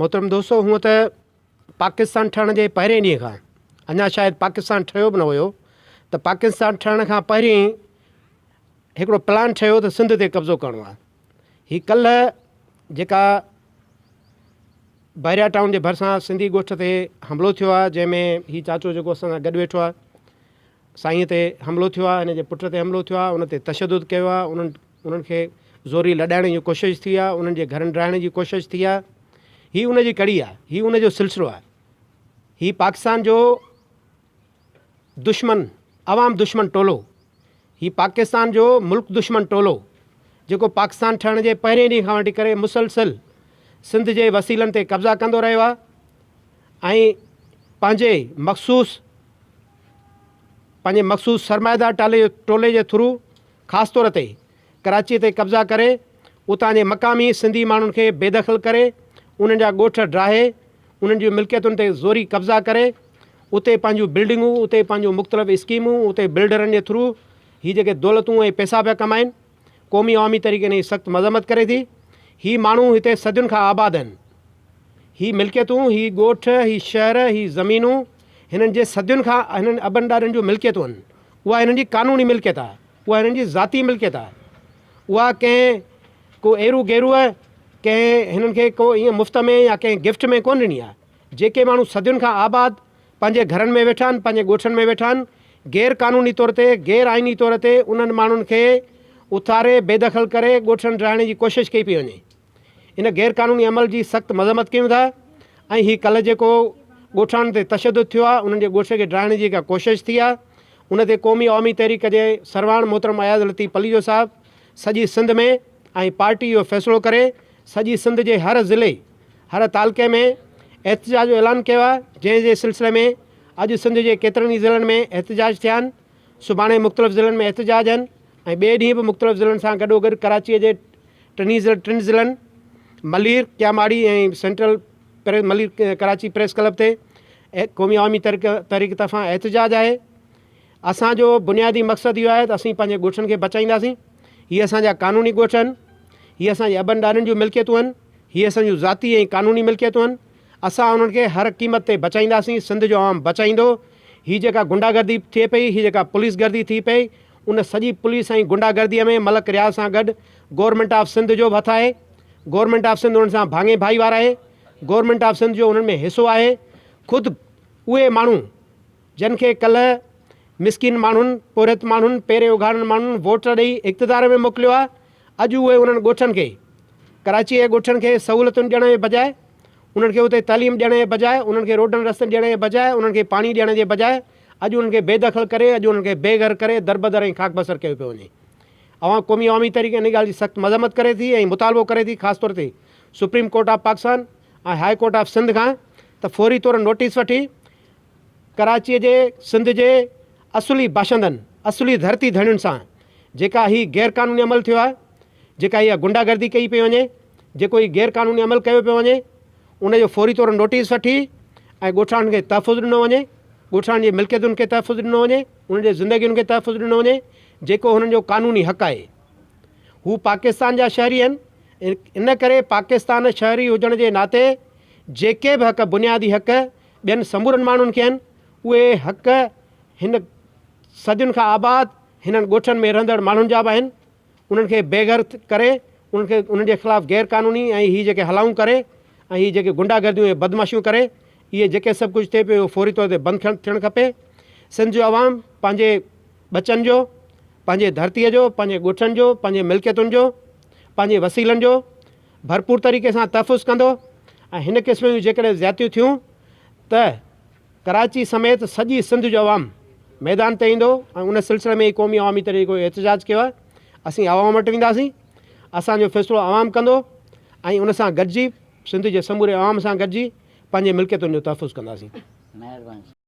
محترم دوستو هونء ته پاڪستان ٺهڻ جي پهرين ڏينهن کان اڃا شايد پاڪستان ٺهيو به نه هيو ته پاڪستان ٺهڻ کان پهرين هڪڙو پلان ٺهيو ته سنڌ تي قبضو ڪرڻو آهي هي ڪلهه جيڪا بحريا ٽائون جي ڀرسان سنڌي ڳوٺ تي حملو ٿيو آهي جنهن ۾ هي چاچو جيڪو اسان سان گڏ ويٺو آهي سائينء تي حملو ٿيو آهي، هن جي پٽ تي حملو ٿيو آهي، ان تي تشدد ڪيو آهي، انهن انهن کي زوري لڏائڻ جي ڪوشش ٿي آهي، انهن جي گهرن ڊاهڻ جي ڪوشش ٿي آهي. هي ان جي ڪڙي آهي، هي ان جو سلسلو آهي. هي پاڪستان جو دشمن، عوام دشمن ٽولو، هي پاڪستان جو ملڪ دشمن ٽولو، جيڪو پاڪستان ٺهڻ جي پهرين ڏينهن کان وٺي ڪري مسلسل سنڌ جي وسيلن تي قبضا ڪندو رهيو آهي ۽ پنهنجي مخصوص پنهنجي مخصوص سرمائيدار ٽالي ٽولي جي ٿرو خاص طور تي ڪراچي تي قبضا ڪري اتان جي مقامي سنڌي ماڻهن کي بيدخل ڪري انهن جا ڳوٺ ڊاهي انهن جي ملڪيتن تي زوري قبضا ڪري اتي پنهنجون بلڊنگون اتي پنهنجون مختلف اسڪيمون اتي بلڊرن جي ٿرو هي جيڪي دولتون ۽ پئسا پيا ڪمائن قومي عوامي تحريڪ ان جي سخت مذمت ڪري ٿي. هي ماڻهو هتي صدين کان آباد آهن. هي ملڪيتون، هي ڳوٺ، هي شهر، هي زمينون هنن جي صدين کان هنن ابن ڏاڏن جون ملڪيتون آهن. اها هنن جي قانوني ملڪيت آهي. اها هنن جي ذاتي ملڪيت آهي. اها ڪنهن ڪو ايرو گيروء ڪنهن هنن کي ڪو ائين مفت ۾ يا ڪنهن گفٽ ۾ ڪونه ڏني آهي. جيڪي ماڻهو صدين کان آباد پنهنجي گهرن ۾ ويٺا آهن، پنهنجي ڳوٺن ۾ ويٺا آهن، غير قانوني طور تي، غير آئيني طور تي انهن ماڻهن کي اٿاري بيدخل ڪري ڳوٺن ڊاهڻ جي ڪوشش ڪئي پئي وڃي. ان غير قانوني عمل جي سخت مذمت ڪيون ٿا ۽ هي ڪلهه جيڪو ڳوٺاڻن تي تشدد ٿيو آهي، انهن جي ڳوٺ کي ڊاهڻ جي جيڪا ڪوشش ٿي آهي، ان تي قومي عوامي تحريڪ جي سرواڻ محترم اياز لطيف پليجو صاحب سڄي سنڌ ۾ ۽ پارٽي اهو فيصلو ڪري سڄي سنڌ جي هر ضلعي هر تعلقي ۾ احتجاج جو اعلان ڪيو آهي جنهن جي سلسلي ۾ اڄ سنڌ جي ڪيترن ئي ضلعن ۾ احتجاج ٿيا آهن سڀاڻي مختلف ضلعن ۾ احتجاج آهن ۽ ٻئي ڏينهن به مختلف ضلعن سان گڏوگڏ ڪراچي جي ٽنهي ٽن ضلعن Malir Keamari ۽ central Malir Karachi press club تي قومي عوامي تحريڪ طرفان احتجاج آهي اسان جو بنيادي مقصد اهو آهي ته اسين پنهنجي ڳوٺن کي بچائينداسين. هي اسان جا قانوني ڳوٺ آهن. هي اسان جي ابن ڏاڏن جون ملڪيتون آهن. هي اسان جون ذاتي ۽ قانوني ملڪيتون آهن. اسان انهن کي هر قيمت تي بچائينداسين. سنڌ جو عوام بچائيندو. هي جيڪا غنڊا گردي ٿئي پئي، هي جيڪا پوليس گردي ٿي پئي، ان سڄي پوليس ۽ غنڊا گردي ۾ ملڪ رياض سان گڏ گورنمينٽ آف سنڌ جو به هٿ آهي. گورنمينٽ آف سنڌ انهن سان ڀاڱي ڀائيوار آهي. گورنمينٽ آف سنڌ جو انهن ۾ حصو آهي. خود اهي ماڻهو جن کي ڪلهه مسڪين ماڻهن، پورهيت ماڻهن، پيرين اگهاڙن ماڻهن ووٽ ڏئي اقتدار ۾ موڪليو آهي، اڄ اهي انهن ڳوٺن کي، ڪراچيء جي ڳوٺن کي سهولتن ڏيڻ جي بجاء، انهن کي اتي تعليم ڏيڻ جي بجاء، انهن کي روڊن رستن ڏيڻ جي بجاء، انهن کي پاڻي ڏيڻ جي بجاء اڄ انهن کي بي دخل ڪري، اڄ انهن کي بي گهر ڪري دربدر ۽ خاڪ بسر ڪيو پيو وڃي. اوهان قومي عوامي تحريڪ ان ڳالهه جي سخت مذمت ڪري ٿي ۽ مطالبو ڪري ٿي خاص طور تي supreme court of Pakistan ۽ high court of Sindh کان ته فوري طور نوٽيس وٺي ڪراچيء جي سنڌ جي اصلي باشندن، اصلي ڌرتي ڌڻين سان جيڪا هي غير قانوني عمل ٿيو آهي، جيڪا اها غنڊا گردي ڪئي پئي وڃي، جيڪو هي غير قانوني عمل ڪيو پيو وڃي، ان جو فوري طور نوٽيس وٺي ۽ ڳوٺاڻن کي تحفظ ڏنو وڃي، ڳوٺاڻن جي ملڪيتن کي تحفظ ڏنو وڃي، انهن جي زندگين کي تحفظ ڏنو وڃي، جيڪو هنن جو قانوني حق آهي. هو پاڪستان جا شهري آهن، ان ڪري پاڪستان شهري هجڻ جي ناتي جيڪي به حق بنيادي حق ٻين سمورن ماڻهن کي آهن، اهي حق هن صدين کان آباد هنن ڳوٺن ۾ رهندڙ ماڻهن جا به آهن، انهن کي بي گهر ڪري انهن کي انهن جي خلاف غير قانوني ۽ هي جيڪي هلائون ڪري ۽ هي جيڪي غنڊا گرديون ۽ بدمعاشيون ڪري اهي جيڪي سڀ ڪجهه ٿئي پيو اهو فوري طور تي بند ٿيڻ کپي. سنڌ جو عوام پنهنجي ٻچن جو، پنهنجي ڌرتيء جو، پنهنجي ڳوٺن جو، پنهنجي ملڪيتن جو، پنهنجي وسيلن جو ڀرپور طريقي سان تحفظ ڪندو ۽ هن قسم جون جيڪڏهن زيادتيون ٿيون ته ڪراچي سميت سڄي سنڌ جو عوام ميدان تي ايندو ۽ ان سلسلي ۾ ئي قومي عوامي تحريڪ احتجاج ڪيو آهي اسين عوام وٽ وينداسين اسان جو فيصلو عوام ڪندو ۽ ان سان گڏجي سنڌ جي سموري عوام سان گڏجي پنهنجي ملڪيتن جو تحفظ ڪنداسين. مهرباني.